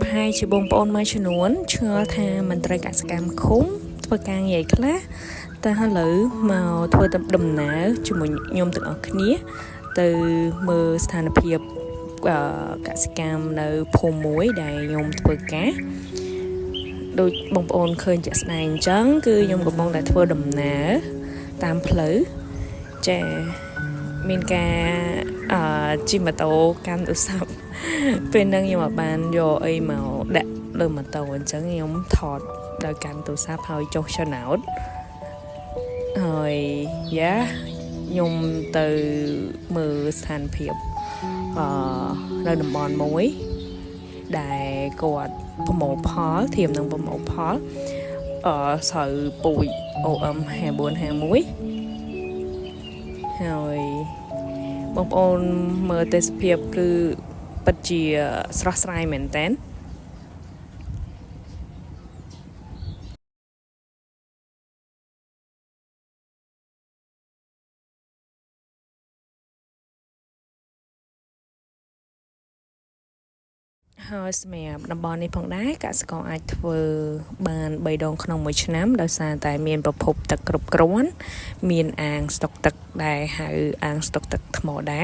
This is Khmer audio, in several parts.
ប្រហែលជាបងប្អូនមួយចំនួនឆ្ងល់ថាមន្ត្រីកសិកម្មឃុំធ្វើការងារអីខ្លះតែឥឡូវមកធ្វើដំណើរជាមួយខ្ញុំទាំងអស់គ្នា ទៅមើលស្ថានភាពកសិកម្មនៅភូមិមួយដែលខ្ញុំធ្វើការដូចបងប្អូនឃើញជាក់ស្ដែងអញ្ចឹងគឺខ្ញុំកំពុងតែធ្វើដំណើរតាមផ្លូវចាមានការជិះម៉ូតូកាន់ទូរស័ព្ទពេលហ្នឹងខ្ញុំអត់បានយកអីមកដាក់លើម៉ូតូអញ្ចឹងខ្ញុំថតដោយកាន់ទូរស័ព្ទហើយចុះឆ្នោតហើយយ៉ាខ្ញុំទៅមើលស្ថានភាពនៅតំបន់មួយដែលគាត់ប្រមូលផលធៀបនឹងប្រមូលផលស្រូវពូជ OM 5451ហើយបងប្អូនមើលទេសភាពគឺពិតជាស្រស់ស្រាយមែនតើហើយសម្រាប់តំបន់នេះផងដែរកសិករអាចធ្វើបាន3ដងក្នុងមួយឆ្នាំដោយសារតែមានប្រភពទឹកគ្រប់គ្រាន់មានអាងស្តុកទឹកដែលហៅអាងស្តុកទឹកថ្មដា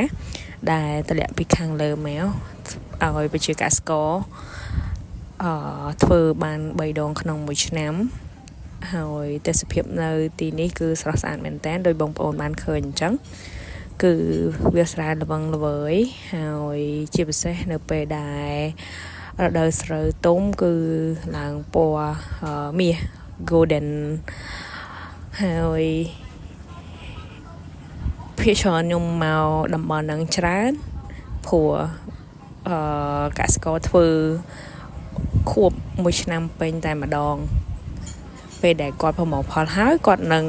ដែលតម្លាក់ពីខាងលើមកឲ្យប្រជាកសិករធ្វើបាន3ដងក្នុងមួយឆ្នាំហើយទេសភាពនៅទីនេះគឺស្រស់ស្អាតមែនតើដោយបងប្អូនបានឃើញអញ្ចឹងគឺវាស្រែល្វឹងល្វើយហើយជាពិសេសនៅពេលដែលរដូវស្រូវទុំគឺឡើងពណ៌មាស golden ហើយភាគច្រើនខ្ញុំមកតំបន់ហ្នឹងច្រើនព្រោះកសិករធ្វើខួបមួយឆ្នាំពេញតែម្ដងពេលដែលគាត់ប្រមូលផលហើយគាត់នឹង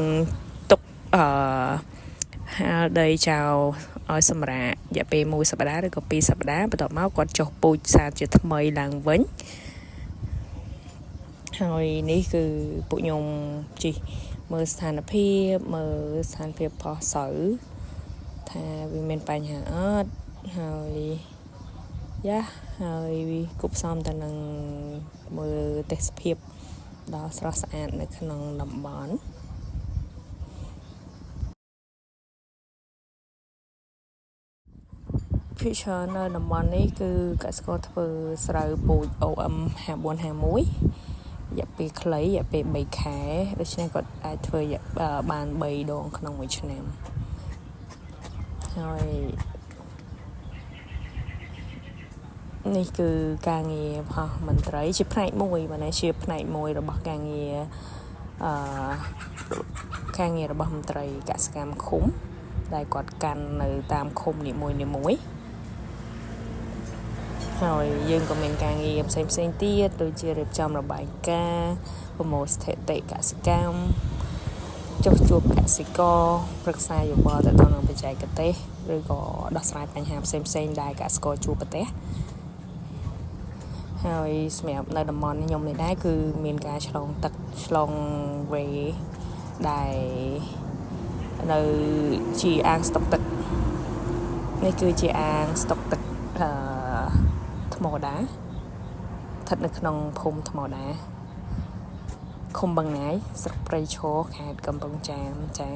ទុកហាលដីចោលឲ្យសម្រាករយៈពេល1សប្តាហ៍ឬក៏2សប្តាហ៍បន្ទាប់មកគាត់ចុះពូជសាជាថ្មីឡើងវិញហើយនេះគឺពួកខ្ញុំជិះមើលស្ថានភាពមើលស្ថានភាពផុសស្រូវថាវាមានបញ្ហាអត់ហើយយ៉ាហើយគប់ផ្សំទៅនឹងមើលទេសភាពដ៏ស្រស់ស្អាតនៅក្នុងតំបន់ភាគច្រើននៅតំបន់នេះគឺកសិករធ្វើស្រូវពូជ OM 5451រយៈពេលខ្លីរយៈពេល3ខែដូច្នេះគាត់អាចធ្វើបាន3ដងក្នុងមួយឆ្នាំហើយនេះគឺការងាររបស់មន្ត្រីជាផ្នែកមួយបាទជាផ្នែកមួយរបស់ការងារអឺការងាររបស់មន្ត្រីកសិកម្មឃុំដែលគាត់កាន់នៅតាមឃុំនីមួយៗហើយយើងក៏មានការងារផ្សេងផ្សេងទៀតដូចជារៀបចំរបាយការណ៍ប្រមូលស្ថិតិកសិកម្មចុះជួបកសិករប្រឹក្សាយោបល់ទៅដល់នឹងបច្ចេកទេសឬក៏ដោះស្រាយបញ្ហាផ្សេងផ្សេងដែលកសិករជួបប្រទះហើយសម្រាប់នៅតំបន់ខ្ញុំនេះដែរគឺមានការឆ្លងទឹកឆ្លងវេដែលនៅជាអាងស្តុកទឹកនេះគឺជាអាងស្តុកទឹកអឺថ្មដាស្ថិតនៅក្នុងភូមិថ្មដាឃុំបឹងណាយស្រុកព្រៃឈរខេត្តកំពង់ចាមចា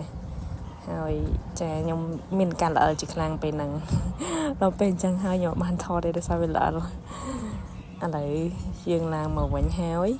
ហើយចាខ្ញុំមានការល្អិលជាខ្លាំងពេលហ្នឹងដល់ពេលអញ្ចឹងហើយខ្ញុំបានថតទេដោយសារវាល្អិលឥឡូវយើងឡើងមកវិញហើយ